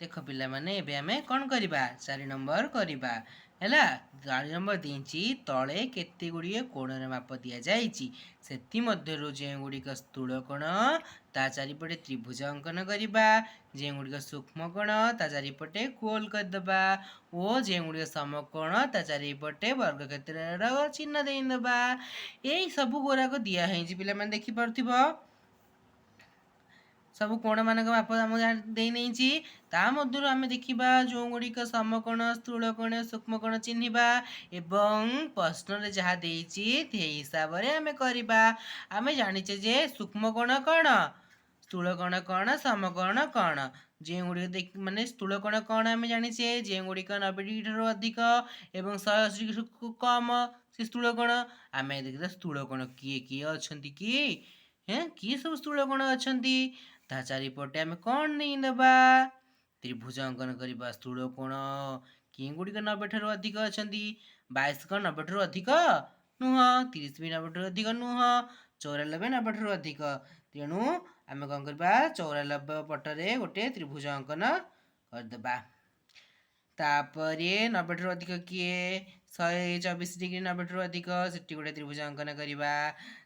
ଦେଖ ପିଲାମାନେ, ଏବେ ଆମେ କ'ଣ କରିବା? 4 ନମ୍ବର କରିବା। ହେଲା, 4 ନମ୍ବର ଦେଇଛି, ତଳେ କେତେ ଗୁଡ଼ିଏ କୋଣର ମାପ ଦିଆଯାଇଛି, ସେଥିମଧ୍ୟରୁ ଯେଉଁଗୁଡ଼ିକ ସ୍ଥୂଳ କୋଣ ତା ଚାରିପଟେ ତ୍ରିଭୁଜ ଅଙ୍କନ କରିବା, ଯେଉଁଗୁଡ଼ିକ ସୂକ୍ଷ୍ମ କୋଣ ତା ଚାରିପଟେ ଗୋଲ କରିଦେବା ଓ ଯେଉଁଗୁଡ଼ିକ ସମକୋଣ ତା ଚାରିପଟେ ବର୍ଗକ୍ଷେତ୍ରର ଚିହ୍ନ ଦେଇଦେବା। ଏଇ ସବୁ ଗୁଡ଼ାକ ଦିଆହେଇଛି ପିଲାମାନେ, ଦେଖିପାରୁଥିବ। ସବୁ କୋଣମାନଙ୍କ ମାପ ଆମକୁ ଦେଇ ନେଇଛି। ତା ମଧ୍ୟରୁ ଆମେ ଦେଖିବା ଯେଉଁଗୁଡ଼ିକ ସମକୋଣ, ସ୍ଥୂଳକୋଣ, ସୂକ୍ଷ୍ମକୋଣ ଚିହ୍ନିବା ଏବଂ ପ୍ରଶ୍ନରେ ଯାହା ଦେଇଛି ସେଇ ହିସାବରେ ଆମେ କରିବା। ଆମେ ଜାଣିଛେ ଯେ ସୂକ୍ଷ୍ମକୋଣ କ'ଣ, ସ୍ଥୂଳକୋଣ କ'ଣ, ସମକୋଣ କ'ଣ। ଯେଉଁଗୁଡ଼ିକ ଦେଖ, ମାନେ ସ୍ଥୂଳକୋଣ କ'ଣ ଆମେ ଜାଣିଛେ, ଯେଉଁଗୁଡ଼ିକ 90 ଡିଗ୍ରୀ ଠାରୁ ଅଧିକ ଏବଂ 180 ଡିଗ୍ରୀ କମ, ସେ ସ୍ଥୂଳକୋଣ। ଆମେ ଦେଖିବା ସ୍ଥୂଳକୋଣ କିଏ କିଏ ଅଛନ୍ତି କି? ହେଁ, କିଏ ସବୁ ସ୍ଥୂଳକୋଣ ଅଛନ୍ତି? ତା ଚାରିପଟେ ଆମେ କ'ଣ ନେଇନେବା? ତ୍ରିଭୁଜ ଅଙ୍କନ କରିବା। ସ୍ଥୂଳକୋଣ କେଉଁ ଗୁଡ଼ିକ 90 ଠାରୁ ଅଧିକ ଅଛନ୍ତି? 22 କ'ଣ 90 ଠାରୁ ଅଧିକ? ନୁହଁ। 30 ବି 90 ଠାରୁ ଅଧିକ ନୁହଁ। 94 90 ଠାରୁ ଅଧିକ। ତେଣୁ ଆମେ କ'ଣ କରିବା? 94 ପଟରେ ଗୋଟେ ତ୍ରିଭୁଜ ଅଙ୍କନ କରିଦେବା। ତାପରେ 90 ଠାରୁ ଅଧିକ କିଏ? 124 ଡିଗ୍ରୀ 90 ଠାରୁ ଅଧିକ, ସେଠି ଗୋଟେ ତ୍ରିଭୁଜ ଅଙ୍କନ କରିବା।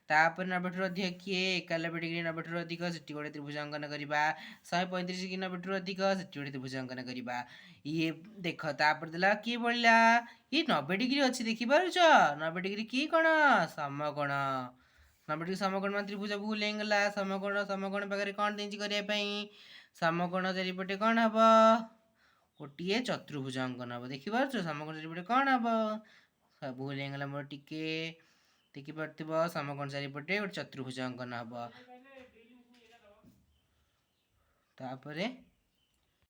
ତାପରେ 90 ଠାରୁ ଅଧିକ କିଏ? 91 ଡିଗ୍ରୀ 90 ଠାରୁ ଅଧିକ, ସେଠି ଗୋଟେ ତ୍ରିଭୁଜ ଅଙ୍କନ କରିବା। 135 ଡିଗ୍ରୀ 90 ଠାରୁ ଅଧିକ, ସେଠି ଗୋଟେ ତ୍ରିଭୁଜ ଅଙ୍କନ କରିବା। ଇଏ ଦେଖ, ତାପରେ ଦେଲା କିଏ ପଡ଼ିଲା? ଇଏ 90 ଡିଗ୍ରୀ ଅଛି, ଦେଖିପାରୁଛ? 90 ଡିଗ୍ରୀ କି କ'ଣ? ସମକୋଣ। 90 ଡିଗ୍ରୀ ସମକୋଣ ମାନେ ତ୍ରିଭୁଜ ଭୁଲ ହେଇଗଲା। ସମକୋଣ, ସମକୋଣ ପାଖରେ କ'ଣ ଦେଇଛି କରିବା ପାଇଁ? ସମକୋଣ ଚାରିପଟେ କ'ଣ ହବ? ଗୋଟିଏ ଚତୁର୍ଭୁଜ ଅଙ୍କନ ହବ। ଦେଖିପାରୁଛ? ସମକୋଣ ଚାରିପଟେ କ'ଣ ହବ? ଭୁଲ ହେଇଗଲା ମୋର ଟିକେ। ଦେଖିପାରୁଥିବ, ସମକୋଣ ଚାରିପଟେ ଗୋଟେ ଚତୁର୍ଭୁଜ ଅଙ୍କନ ହବ। ତାପରେ